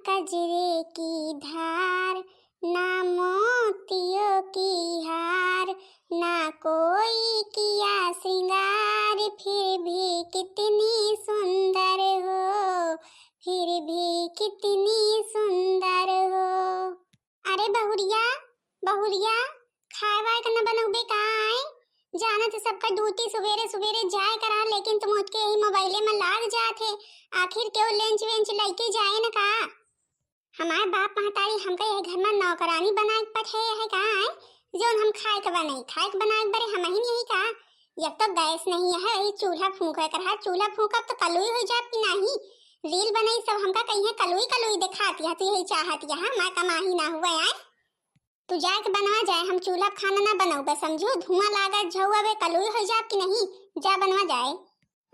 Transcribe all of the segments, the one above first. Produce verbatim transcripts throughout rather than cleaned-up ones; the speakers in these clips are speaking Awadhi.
कजरे की धार, ना मोतियों की हार, ना कोई किया श्रृंगार, फिर भी कितनी सुंदर हो, फिर भी कितनी सुंदर हो। अरे बहुरिया, बहुरिया, खाए वाए के न बनउबे का आए? जानत है सबका ड्यूटी सुबेरे सुबेरे जाए करा, लेकिन तुम उठ के यही मोबाइले में लाग जात है। आखिर केहू लंच वेंच लइके जाए न का? हमार बाप महतारी हमका यह घर में नौकरानी बनाए के पठे है का आए? जौन हम खाए के बनाई, खाए के बनाए के बरे हम ही नहीं का? जब तो गैस नहीं है, यही चूल्हा फूंके कर है, चूल्हा फूंकब तो कलुई हो जाब कि नहीं? रील बनाई सब हमका कहीं कलुई कलुई दिखात यह, तू यही चाहत यह, मैं कमाही ना हुआ आए। तू जाए के बनवा जाए, हम चूल्हा पे खाना ना बनउबे, समझू? धुआं लागत झउआ बे, कलुई हो जाब कि नहीं? जा बनवा जाए।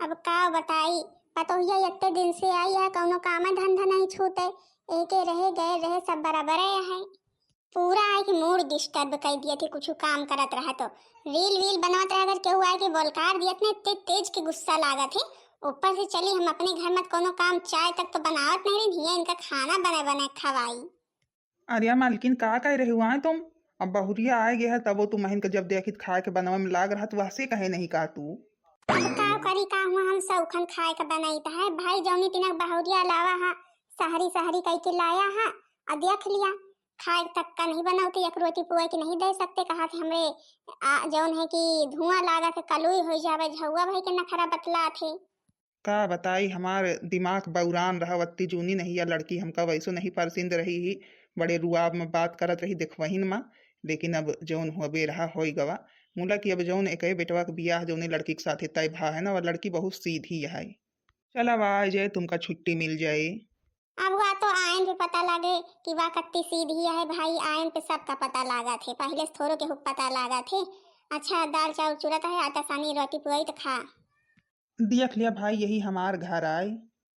अब का बताई, पतोहिया इतने दिन से आई है, कौनो काम धंधा नहीं छूटे, एके रहे गए रहे सब बराबर है। पूरा आए के मूड डिस्टर्ब कर दिए थे, कुछ काम करत रहा तो रील वील बनवत रहा, अगर केहू आए के बोलकार दियत ने ते तेज के गुस्सा लागत है। ऊपर से चली हम अपने घर में कौनो काम चाय तक तो बनावत नहीं रही, हियां इनका खाना बने बने खवाई। अरे मालकिन, का कह रहे हुआ है तुम? अब बहुरिया आए गए है, तब वो तुम महिन के जब देखित खाए के बनवे में लाग रहा, तो वहसे कहे नहीं का तू? अब का करी, का हुआ, हम सौखन खाए के बनाई त है भाई, जौनी तिनक बहुरिया लावा है, सहरी सहरी कह के लाया है, आ देख लिया, खाए तक का नहीं बनौते, एक रोटी पुआ के नहीं दे सकते, कहा थे हमरे आ, जौन है कि धुआं लागत है, कलुई हो जावे, झउआ भाई के नखरा बतला थे। का बताई, हमार दिमाग बौरान रहा, वत्ती जूनी नहीं या लड़की हमका वैसो नहीं पसंद रही ही, बड़े रुआब में बात करत रही देखवहिन मा, लेकिन अब जौन हुआ बेरहा होई गवा। मुला कि अब जौन एक बेटवा के बियाह जौने लड़की के साथे तय भा है ना, वह लड़की बहुत सीधी है। चला, आ जाए, तुमका छुट्टी मिल जाए। अब वह तो आयन पे पता लागे कि वह कत्ती सीधी है भाई, आयन पे सबका पता लागा थे, पहले से थोड़ो के हुक पता लागा थे। अच्छा, दाल चाउर चूरा तो है, आटा सानी रोटी पुआई तो खा। देख लिया भाई, यही हमार घर आए।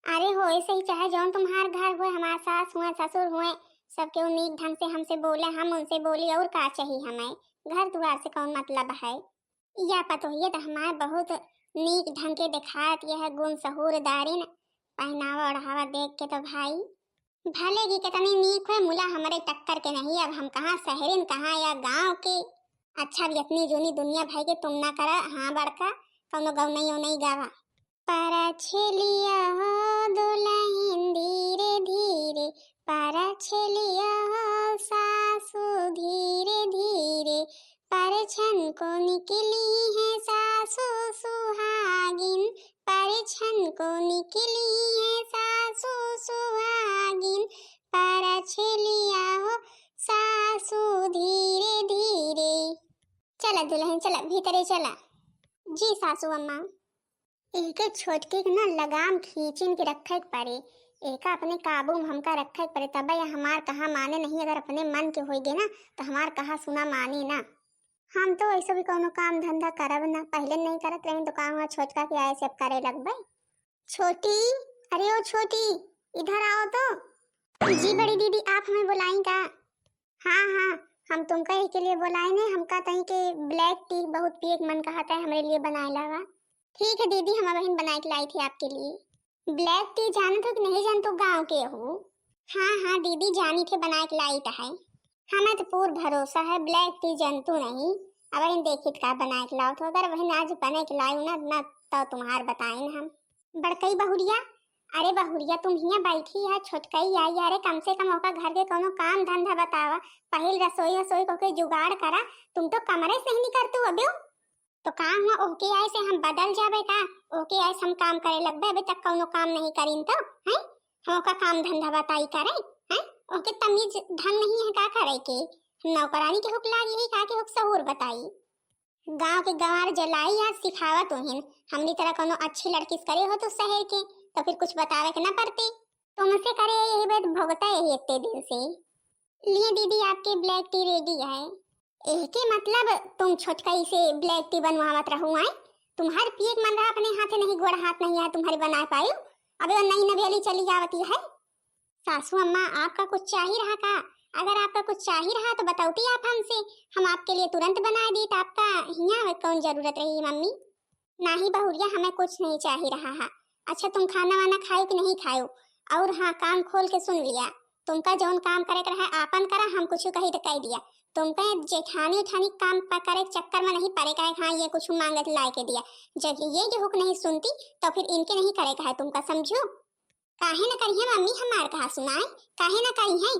अरे होए सही, चाहे जौन तुम्हार घर होए, हमार सास हुए, ससुर हुए, सब केहू नीक ढंग से हमसे बोले, हम उनसे बोली, और का चाहिए हमें? घर दुआर से कौन मतलब है? या पतोहिए तो हमार बहुत नीक ढंग के देखात, यह गुण सहूर दारिन, पहनावा ओढ़ावा देख के तो भाई। भले की कितनी नीक होए, मुला हमरे टक्कर के नहीं। अब हम कहाँ शहरिन, कहाँ या गाँव के। अच्छा, अब इतनी जूनी दुनिया भाई के तुम ना करा। हाँ बड़का, कौनो गौनई उनई गावा। परछलिया हो दुलहिन धीरे धीरे, परछलिया हो सासू धीरे धीरे, परछन को निकली है सासू सुहागिन, परछन को निकली है सासू सुहागिन, परछलिया हो सासू धीरे धीरे। चला दुलहिन चला, भीतरे चला। जी सासू अम्मा। एके छोटकी के ना लगाम खींचिन के रखे के पड़े, एका अपने काबू में हमका रखे के पड़े, तबे या हमार कहा माने नहीं। अगर अपने मन के होई गे ना, तो हमार कहा सुना माने ना। हम तो ऐसे भी कौनो काम धंधा करब ना, पहले नहीं करत रही, तो काम हुआ छोटका के आए से अब करे लगबे। छोटी, अरे ओ छोटी, इधर आओ तो। जी बड़ी दीदी, आप हमें बुलाई का? हाँ हाँ, हम तुमका यही के लिए बोलाए ने, हमका तई के black tea बहुत पिए के मन कहत है, हमरे लिए बनाए लावा। ठीक है दीदी, हम अबहिन बनाए के लाई थे आपके लिए। Black tea जानत हो कि नहीं जानत हो, गाँव के हो? हाँ हाँ दीदी, जानी थे, बनाए के लाई त है। हमें तो पूर भरोसा है, black tea जानतू नहीं। अबहिन देखित का बनाए के लाओ तो, अगर अबहिन आज बने के लायू ना, ना तो तुम्हार बताए ना हम। बड़कई बहुरिया, अरे बहुरिया, तुम हियाँ बैठी है, छोटकई आई, अरे कम से कम ओका घर के कौनो काम धंधा बतावा, पहिल रसोई वसोई को के जुगाड़ करा, तुम तो कमरे से ही निकरतू अबे। तो का हुआ, ओके आए से हम बदल जाबे का? ओके आए से हम काम करे लगबे, अबे तक कौनो काम नहीं करीन तो, हैं? हम ओका काम धंधा बताई करे, हैं? ओके तमीज ढंग नहीं है का करे के? हम नौकरानी के हुक लागी है का के हुक सहूर बताई? गाँव के गंवार जलाई या सिखावत उहिन। हमनी तरह कौनो अच्छी लड़की से करे हो तो शहर के, तो फिर कुछ बतावे के ना पड़ते। तुमसे करे यही बात भुगता यही इतने दिन से। लिए दीदी, आपके black tea ready है। एहके मतलब तुम छोटकई से black tea बनवावत रहू आए? तुम्हार पिए के मन रहा, अपने हाथे नहीं, गोड़ हाथ नहीं है तुम्हारे बना पाई। अबे वो नई नवेली चली जावती है। सासू अम्मा, आपका कुछ चाही रहा का? अगर आपका कुछ चाही रहा तो बतौती आप हमसे, हम आपके लिए तुरंत बनाए दीत। आपका हियाँ कौन जरूरत रही मम्मी? नाही बहुरिया, हमें कुछ नहीं चाही रहा है। अच्छा, तुम खाना वाना खायो कि नहीं खायो? और हाँ, कान खोल के सुन लिया, तुमका जौन काम करे के रहे आपन करा, हम कुछ कही तो कह दिया। तुमका जेठानी उठानी काम प-, करे के चक्कर में नहीं पड़े के रहे, हाँ ये कुछ मांगत लाए के दिया। जब ये केहू के नहीं सुनती तो फिर इनके नहीं करे के है तुमका, समझो। काहे न करिहैं मम्मी हमार कहा सुनाए, काहे न करिहैं?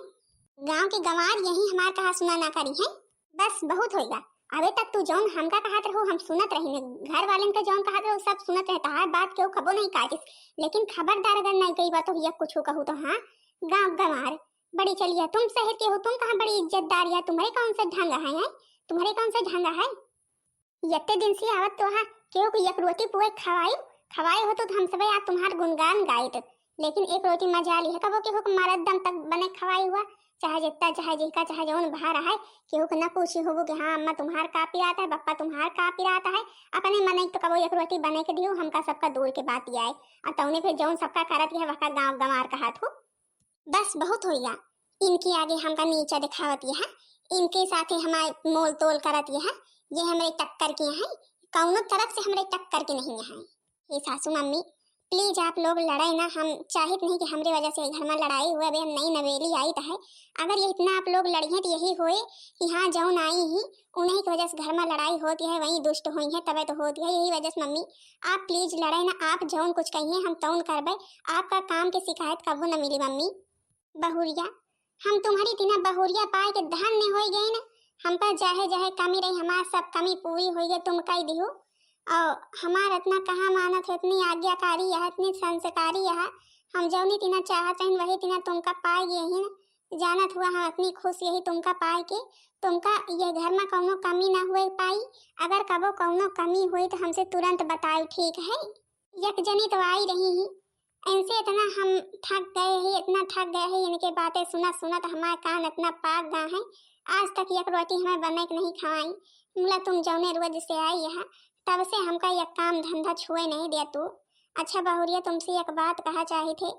गाँव के गंवार यही हमार कहा सुना ना करिहैं। बस बहुत होइगा। अबे तक तू जौन हमका कहत रहो हम सुनत रही, घर वालन का जौन कहत रहो सब सुनत रहे, तहार बात केहू कबो नहीं काटिस। लेकिन खबरदार अगर नहीं गई बात तो हिया कुछ कहू तो हाँ, गाँव गंवार बड़ी चलिया तुम शहर के हो, तुम कहाँ बड़ी इज्जतदार या, तुम्हारे कौन सा ढंग है, हैं? तुम्हारे कौन सा ढंग है? यत्ते दिन से आवत तो हा, केहू के एक रोटी पुए खवाई, खवाई होतो तो हम सबे आज तुम्हार गुणगान गाइत। लेकिन एक रोटी मजा ली है, कबो केहू के मरत दम तक बने खवाई हुआ, चाहे जितना, चाहे जिहका, चाहे जौन भार है, केहू के न पूछी होबो कि हाँ अम्मा तुम्हार का पिरात है, बप्पा तुम्हार का पिरात है, अपने मने तो कबो एक रोटी बने के दियो, हमका सबका दूर के बात ये आए। और तौने फिर जौन सबका करत है, वहका गाँव गंवार कहत हो। बस बहुत होइगा, इनके आगे हमका नीचा दिखावत यह, इनके साथे हमार मोल तोल करत यह, ये हमरे टक्कर के हैं, कौनो तरफ से हमरे टक्कर के नहीं हैं। हे सासू मम्मी, please आप लोग लड़े ना, हम चाहित नहीं कि हमरे वजह से घर में लड़ाई हुए। अबे हम नई नवेली आई तो है, अगर ये इतना आप लोग लड़िए तो यही होए कि हाँ जौन आई ही उन्हीं की वजह से घर में लड़ाई होती है, वही दुष्ट हुई है तबे तो होती है। यही वजह से मम्मी आप please लड़े ना, आप जौन कुछ कहिए हम तौन करबे, आपका काम के शिकायत कबो न मिली मम्मी। बहुरिया, हम तुम्हारी तीना बहुरिया पाए के धन्य होई गई ना, हम पर जाहे जाहे कमी रही, हमार सब कमी पूरी होई गई, तुम कह दिहो। और हमार इतना कहाँ मानत हो, इतनी आज्ञाकारी यह, इतनी संस्कारी यह, हम जौनी तीना चाहत रही वही तीना तुमका पाए गए ही ना। जानत हुआ हम इतनी खुश यही तुमका पाए के, तुमका ये घर में कौनो कमी ना हुए पाई। अगर कबो कौनो कमी हुई तो हमसे तुरंत बताई, ठीक है? एक जनी तो आई रही ही, इनसे इतना हम थक गए ही, इतना थक गए ही, इनके बातें सुनत सुनत हमारे कान इतना पाक गा है। आज तक एक रोटी हमें बने के नहीं खवाई। मुला तुम जौने रोज से आई है तब से हमका एक काम धंधा छुए नहीं दिया तू। अच्छा बहुरिया, तुमसे एक बात कहा चाही थे,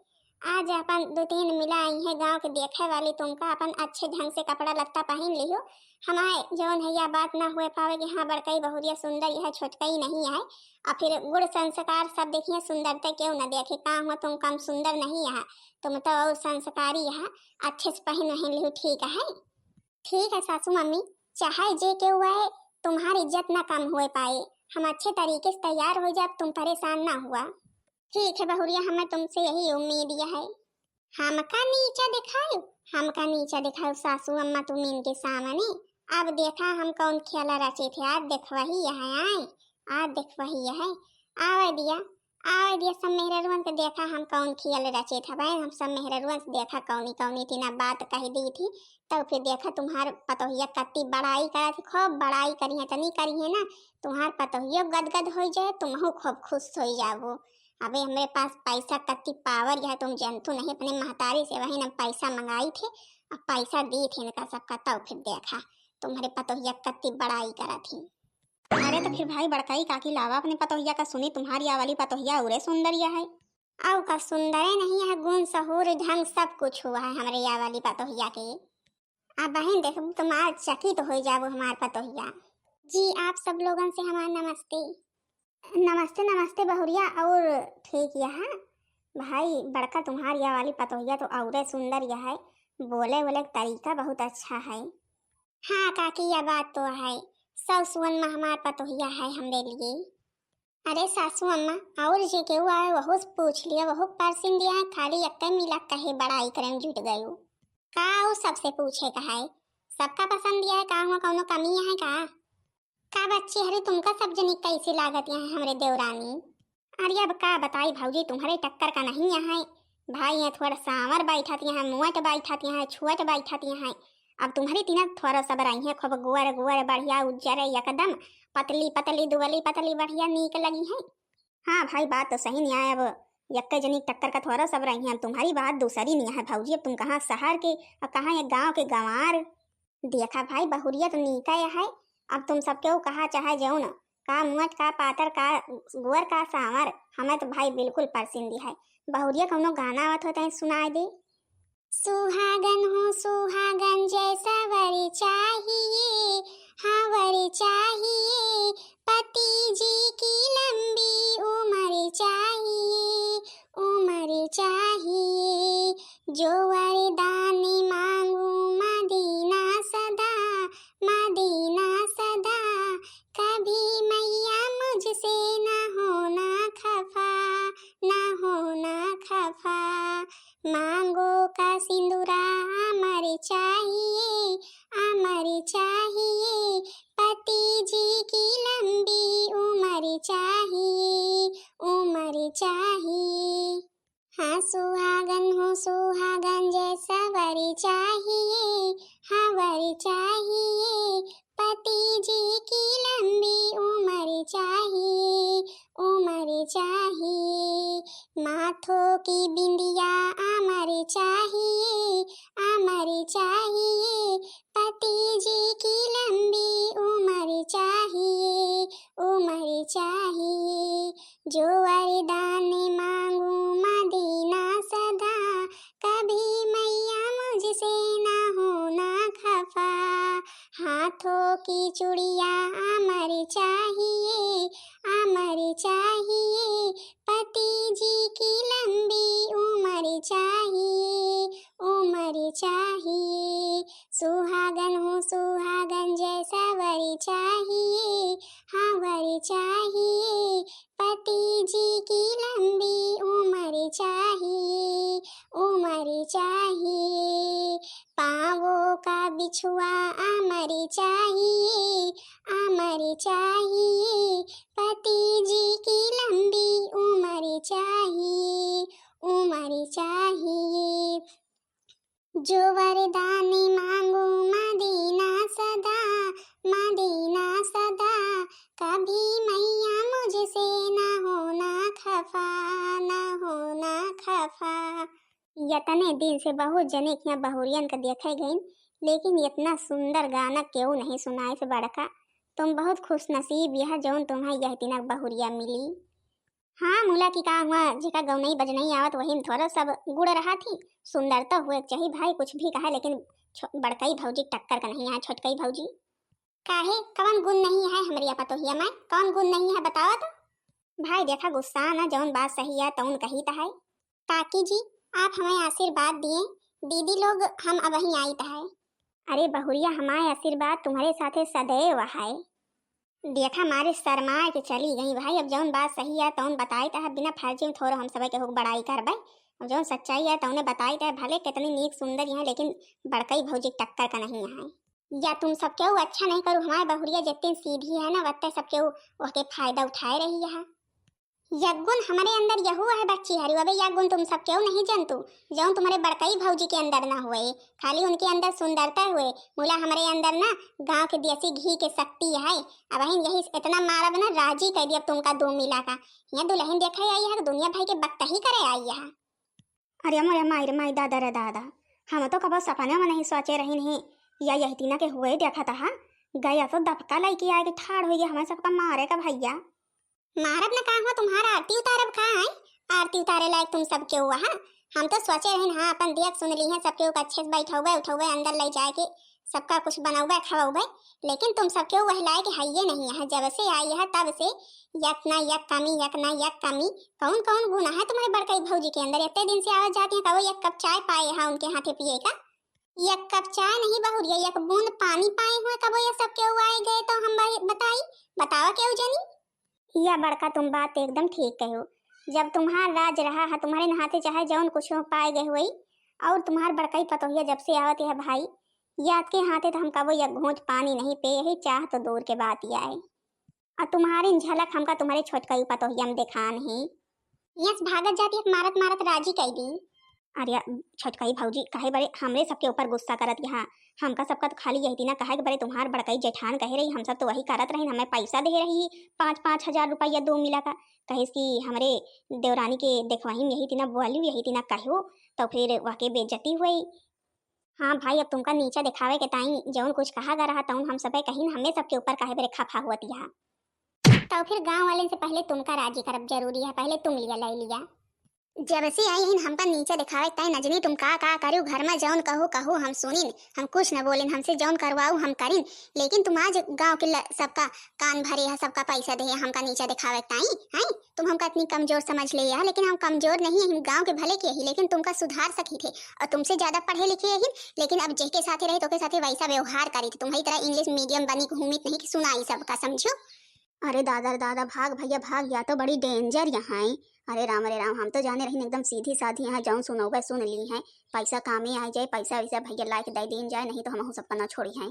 आज अपन दो तीन मिला आई है गाँव के देखे वाली, तुमका अपन अच्छे ढंग से कपड़ा लत्ता पहन लिहो। हमारे जौन है या बात ना हुए पावे कि हाँ बड़कई बहुरिया सुंदर यह, छोटकई नहीं है। और फिर गुण संस्कार सब देखिए, सुंदरते क्यों न देखे, का हुआ तुम कम सुंदर नहीं है, तुम तो और संस्कारी है, अच्छे से पहन वहन लिहो, ठीक है? ठीक है सासू मम्मी, चाहे जे के हुआ है, तुम्हारी इज्जत ना कम हुए पाए, हम अच्छे तरीके से तैयार हो जाए, तुम परेशान ना हुआ। ठीक है बहुरिया, हमें तुमसे यही उम्मीद है। हमका नीचा दिखायो, हमका नीचा दिखायो सासू अम्मा तुम इनके सामने। अब देखा हम कौन खेला रचे थे, आज देखवही यह आए, आज देखवही यह। आवे दिया, आवे दिया सब मेहररुअन के देखा हम कौन खेल रचे थे भाई, हम सब मेहररुअन से देखा कौनी कौनी तीना बात कह दी थी। तब फिर देखा तुम्हार पतोहिया कत्ती बड़ाई करा थी, खूब बड़ाई करी है, तनी करी है ना, तुम्हार पतोहियो गदगद हो जाए, तुमहू खूब खुश हो जाओ। अबे हमरे पास पैसा कत्ती पावर यह तुम जनतू नहीं, अपने महतारी से वही न पैसा मंगाई थे, अब पैसा दी थे इनका सबका, तब फिर देखा तुम्हारे पतोहिया कत्ती बड़ाई करा थी। अरे तो फिर भाई बड़काई काकी लावा अपने पतोहिया का सुनी, तुम्हारी या वाली पतोहिया उरे सुंदर या है। अउ का सुंदरे नहीं है, गुण सहूर ढंग सब कुछ हुआ है हमरे या वाली पतोहिया के। अब बहन देखबू तुम आज चकित हो जाबो हमार पतोहिया। जी आप सब लोगन से हमार नमस्ते। नमस्ते, नमस्ते बहुरिया, और ठीक यह भाई बड़का तुम्हार या वाली पतोहिया तो औरे सुंदर यह है, बोले बोले के तरीका बहुत अच्छा है। हाँ काकी, यह बात तो है, सौ सुवन में हमार पतोहिया है हमरे लिए। अरे सासू अम्मा, और जे केहू आए वहू से पूछ लिया, वहू के परसिन दिया है, खाली एक्के मिला कहे बड़ाई करे में जुट गयू। का ऊ सबसे पूछे का है, सबका पसंद दिया है, का हुआ कौनो कमी है का? का बच्ची हरी, तुमका सब जनी कैसी लागत यहाँ हमरे देवरानी? अरे अब का बताई भौजी, तुम्हारे टक्कर का नहीं यहाँ है। भाई यहाँ थोड़ा सांवर बैठत यहाँ, मोट बैठत यहाँ, छोट बैठत यहाँ। अब तुम्हारी तीना थोड़ा सब रही है, खूब गोर गोर बढ़िया उज्जर एकदम, पतली पतली दुबली पतली बढ़िया नीक लगी है। हाँ भाई बात तो सही नहीं है, अब यक्के जनी टक्कर का थोड़ा सब रही है। अब तुम्हारी बात दूसरी नहीं है भौजी, अब तुम कहाँ शहर के और कहाँ ये गाँव के गंवार। देखा भाई, बहुरिया तो नीका है, अब तुम सबके वो कहा चाहे जौन, का मोट, का पातर, का गोर, का सांवर, हमें तो भाई बिल्कुल परसिंदी है। बहुरिया कौनो गाना आवत हो तो सुनाए दे। सुहागन हो सुहागन जैसा वर चाहिए, हाँ वर चाहिए, पति जी की लंबी उम्र चाहिए, उम्र चाहिए, जो वरदान मांगू मदीना सदा, मदीना सदा। कभी मैया मुझसे ना होना खफा, ना होना खफा। मांगो का सिंदूरा अमर चाहिए, अमर चाहिए। पति जी की लंबी उम्र चाहिए, उम्र चाहिए। हाँ सुहागन हो सुहागन जैसा वर चाहिए, हाँ वर चाहिए। पति जी की लंबी उम्र चाहिए, उम्र चाहिए। माथों की बिंदिया अमर चाहिए, अमर चाहिए। पति जी की लंबी उम्र चाहिए, उम्र चाहिए। जो वरदान मांगू मदीना सदा, कभी मैया मुझसे ना होना खफा। हाथों की चूड़िया अमर चाहिए, अमर चाहिए। पति जी की लंबी उम्र चाहिए, उम्र चाहिए। सुहागन हो सुहागन जैसा वर चाहिए, हाँ वर चाहिए। पति जी की लंबी उम्र चाहिए, उम्र चाहिए। पाँवों का बिछुआ अमर चाहिए, अमर चाहिए। पति जी की लंबी उम्र चाहिए, उम्र चाहिए। जो वरदान मांगू मदीना सदा, मदीना सदा। कभी मैया मुझसे ना होना खफा, ना होना खफा। यतने दिन से बहुत जने के यहाँ बहुरियन का देखे गइन, लेकिन इतना सुंदर गाना केहू नहीं सुनाइस बड़का। तुम बहुत खुशनसीब यह जौन तुम्हें यह तिनक बहुरिया मिली। हाँ, मुला की का हुआ, जेका गौनई बजनई आवत वही में थोड़ा सब गुण रहा थी। सुंदर तो हुए के चाही भाई, कुछ भी कहे, लेकिन छो-, बड़कई भौजी टक्कर का नहीं आए छोटकई भौजी। काहे, कवन गुण नहीं है हमरी पतोहिया में? कौन गुण नहीं है, बतावा तो। भाई देखा, गुस्सा ना, जौन बात सही है तौन कही त है। काकी जी, आप हमें आशीर्वाद दिए, दीदी लोग हम अबहीं आइत है। अरे बहुरिया, हमारे आशीर्वाद तुम्हारे साथे सदैव है। देखा मारे शर्माए के चली गई भाई, अब जौन बात सही है तौन बताइत है, बिना फर्जी में थोड़ो हम सबके हुक बड़ाई करबे। अब जौन सच्चाई है तौने बताइत है, भले कितनी नीक सुंदर है लेकिन बड़कई भौजी के टक्कर का नहीं है। या तुम सब केहू अच्छा नहीं करू, हमारे बहुरिया जितनी सीधी है ना वत्ते सब केहू वहके फायदा उठाए रही है। यह गुण हमरे अंदर यहू है बच्ची हरी, अबे यह गुण तुम सब केहू नहीं जनतू, जौन तुम्हारे बड़कई भौजी के अंदर ना हुए, खाली उनके अंदर सुंदरता हुए। मुला हमरे अंदर ना गांव के देसी घी के शक्ति है। अबहिन यही इतना मारब ना, राजी कर दियब तुमका दो मिला का। यह दुल्हन देखे आई है, दुनिया भर के बकतही करे आई है। अरे मोरे माई रे माई, दादा रे दादा, हम तो कबो सपना में नहीं सोचे रही नहीं। या यह तीना के हुए देखा था, गया तो दबका लइके आए के ठाड़ होइए हमें सबका मारे का भैया। मारब न का हुआ, तुम्हारा आरती उतारब का है? आरती उतारे लायक तुम सब केहू हुआ, हाँ? हम तो सोचे रहिन, हाँ, अपन देख सुन ली है, सब केहू के अच्छे से बैठौबे, उठौबे, अंदर ले जाए के सबका कुछ बनौबे, खवौबे, लेकिन तुम सब केहू वह लायक है ये नहीं है। जब से आई है तब से यक ना यक कमी, यक ना यक कमी। कौन कौन गुण है तुम्हारे बड़कई भौजी के अंदर? इतने दिन से आवत जाती है, कबो एक कप चाय पाए है उनके हाथे पिए का? एक कप चाय नहीं बहुरिया, एक बूंद पानी पाए हुए कबो ये सब केहू आए गए तो हम भाई बताई, बतावा केहू जनी। या बड़का तुम बात एकदम ठीक कहो। जब तुम्हार राज रहा है, तुम्हारे नहाते चाहे जौन कुछ हो पाए गए हुई, और तुम्हार बड़कई पतोहिया जब से आवत है भाई, याद के हाथे तो हम कबो एक घूंट पानी नहीं पे, यही चाह तो दूर के बात ही आए। और तुम्हारी झलक हमका तुम्हारे छोटकई पतोहिया में देखा नहीं। यस भागत जाती है, मारत मारत राजी कई दी। अरे छोटकई भौजी, काहे बरे हमरे सबके ऊपर गुस्सा करत यहाँ? हमका सबका तो खाली यही तीना कहे के बरे तुम्हार बड़कई जेठान कहे रही, हम सब तो वही करत रही, हमें पैसा दे रही पाँच पाँच हजार रुपया दो मिला का, कहे कि हमरे देवरानी के देखवाही में यही तीना बोलियो, यही तीना कहो, तो फिर वह के बेइज्जती हुई। हाँ भाई, अब तुमका नीचा दिखावे के ताई जौन कुछ कहा गा रहा तौन हम सबे कहिन, हमें सबके ऊपर काहे बरे खफा हुआ तिहा। तो फिर गांव वाले से पहले तुमका राजी करब जरूरी है, पहले तुम लिया ले लिया। जब से आई हिन हमका नीचा देखावे ताई, न जनी तुम का का करियो, घर में जौन कहू कहू हम सुनिन, हम कुछ न बोलिन, हमसे जौन करवाऊ हम करिन, लेकिन तुम आज गाँव के ल-, सबका कान भरे है, सबका पैसा दे है हमका नीचा देखावे ताई, हैं? तुम हमका इतनी कमजोर समझ ले है, लेकिन हम कमजोर नहीं है, हम गाँव के भले के ही, लेकिन तुमका सुधार सकी थे और तुमसे ज्यादा पढ़े लिखे ही। लेकिन अब जेके साथे रहे तो के साथे वैसा व्यवहार करी थे, तुम्हारी तरह इंग्लिश मीडियम बनी घूमित नहीं कि सुनाई सबका, समझो। अरे दादा रे दादा, भाग भैया भाग, या तो बड़ी डेंजर यहाँ है। अरे राम रे राम, हम तो जाने रही एकदम सीधी साधी, यहाँ जौन सुनौबे सुन ली है, पैसा कामे आ जाए, पैसा वैसा भैया लाइक दे दीन जाए, नहीं तो हम सबका ना छोड़ी हैं।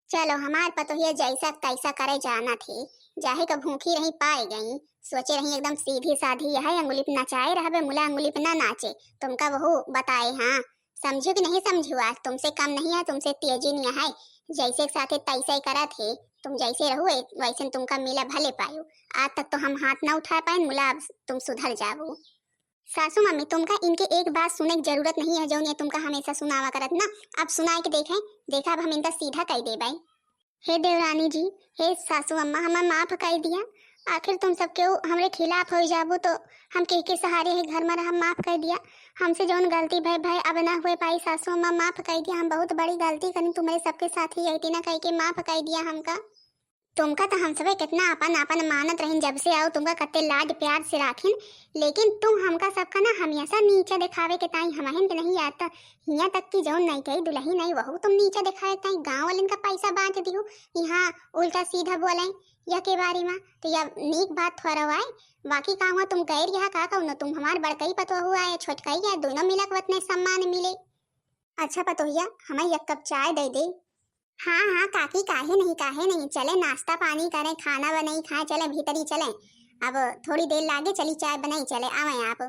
चलो, हमार पतोहिया जैसा तैसा करे जाना थी, जाहे का भूखी रही पाए गई, सोचे रही एकदम सीधी साधी है, अंगुली पे नचाए रहबे, मुला अंगुली पे ना नाचे, तुमका वहू बताए। हाँ, समझू कि नहीं समझू, आज तुमसे कम नहीं है, तुमसे तेजी नहीं है, जैसे के साथे तैसे ही करत है, तुम जैसे रहो वैसे तुमका मिला भले पायो। आज तक तो हम हाथ ना उठा पाए, मुला अब तुम सुधर जाबो। सासू मम्मी, तुमका इनके एक बात सुने की जरूरत नहीं है, जौन ये तुमका हमेशा सुनावा करत ना। अब सुनाए के देखे, देखा अब हम इनका सीधा कह देबै। हे देवरानी जी, हे सासू अम्मा, हमें माफ कर दिया। आखिर तुम सब केहू हमरे खिलाफ हो जाबो तो हम के के सहारे है घर में रहब, माफ कर दिया। हमसे जौन गलती भय भय अब ना हुए पाई सासू अम्मा, माफ कर दिया। हम बहुत बड़ी गलती करी, तुम्हारे सबके साथ ही यही ना कह के माफ कर दिया हमका। तुमका तो हम सबे कितना आपन आपन मानत रहिन, जब से आओ तुमका कते लाड प्यार से राखिन, लेकिन तुम हमका सबका ना हमेशा नीचा दिखावे के ताई हमहिन के नहीं आता। हियाँ तक कि जौन नहीं कही दुल्ही नहीं वहू तुम नीचा दिखावे ताई गाँव वालन का पैसा बांट दियो, यहाँ उल्टा सीधा बोले या के बारे में, तो या नीक बात थोड़ा आए। बाकी का हुआ तुम गैर यहाँ का कौनो, तुम हमार बड़कई पतोहू आए, छोटकई आए, दोनों मिलक वतने सम्मान मिले। अच्छा पतोहिया, हमें एक कप चाय दे दे। हाँ हाँ काकी, काहे नहीं, काहे नहीं, चले नाश्ता पानी करें, खाना बनाई खाए, चले भीतरी चले। अब थोड़ी देर लागे, चली चाय बनाई, चले आवे आप।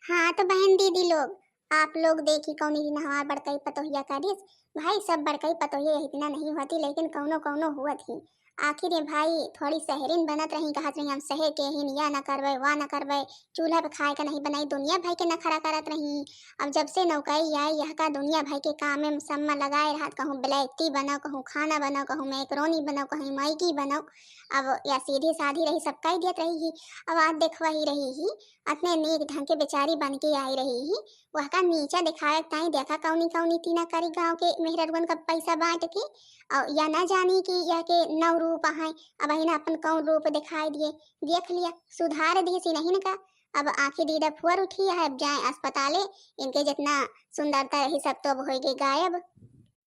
हाँ तो बहन दीदी लोग, आप लोग देखी कौनी दिन हमार बड़कई पतोहिया करिस। भाई सब बड़कई पतोहिया इतना नहीं होती, लेकिन कौनो कौनो हुआ थी। आखिर ये भाई थोड़ी सहरिन बनत रही, कहत रही हम सहे के हिन, या न करबे, वा न करबे, चूल्हा पे खाए का नहीं बनाई, दुनिया भाई के नखरा करत रही। अब जब से नौकरी आई, यह का दुनिया भाई के काम में सब में लगाए रहत, कहूँ ब्लैक टी बनाओ, कहूँ खाना बनाओ, कहूँ मैकरोनी बनाओ, कहूँ मैगी बनाओ। अब या सीधी साधी रही, सब कह दियत रही ही। अब आज देखवा ही रही ही, अतने नीक ढंग के बेचारी बन के आई रही ही, वह का नीचा दिखावे ताई देखा कौनी कौनी तीना करी गाँव के मेहररुअन का पैसा बांट के। और या ना जानी कि यह के नौ रूप हैं, अब अहिन अपन कौन रूप दिखाई दिए। देख लिया, सुधार दिए सी नहीं का। अब आँखी दीदा फुअर उठी है, अब जाए अस्पताले, इनके जितना सुंदरता रही सब तो अब होइगे गायब।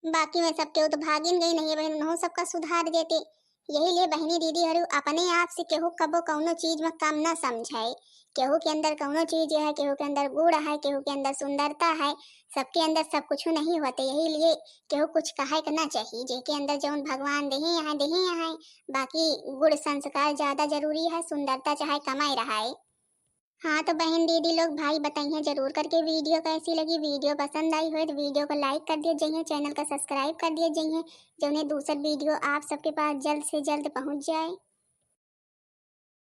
बाकी में सब केहू तो भागिन गई नहीं, बहन उन्हों सबका सुधार देते। यही लिए बहनी दीदी हरू अपने आप से केहू कबो कौनो चीज में कम ना समझाए। केहू के अंदर कौनो चीज है, केहू के अंदर गुण है, केहू के अंदर सुंदरता है, सबके अंदर सब कुछ नहीं होते। यही लिए केहू कुछ कहे के ना चाहिए, जेके अंदर जौन भगवान देहे हैं, देहे हैं। बाकी गुण संस्कार ज्यादा जरूरी है, सुंदरता चाहे कमाई रहा है। हाँ तो बहन दीदी लोग भाई बताइए जरूर करके वीडियो कैसी लगी। वीडियो पसंद आई हो तो वीडियो को लाइक कर दिया जाइए, चैनल का सब्सक्राइब कर दिया जाइए, जौने दूसर वीडियो आप सबके पास जल्द से जल्द पहुँच जाए।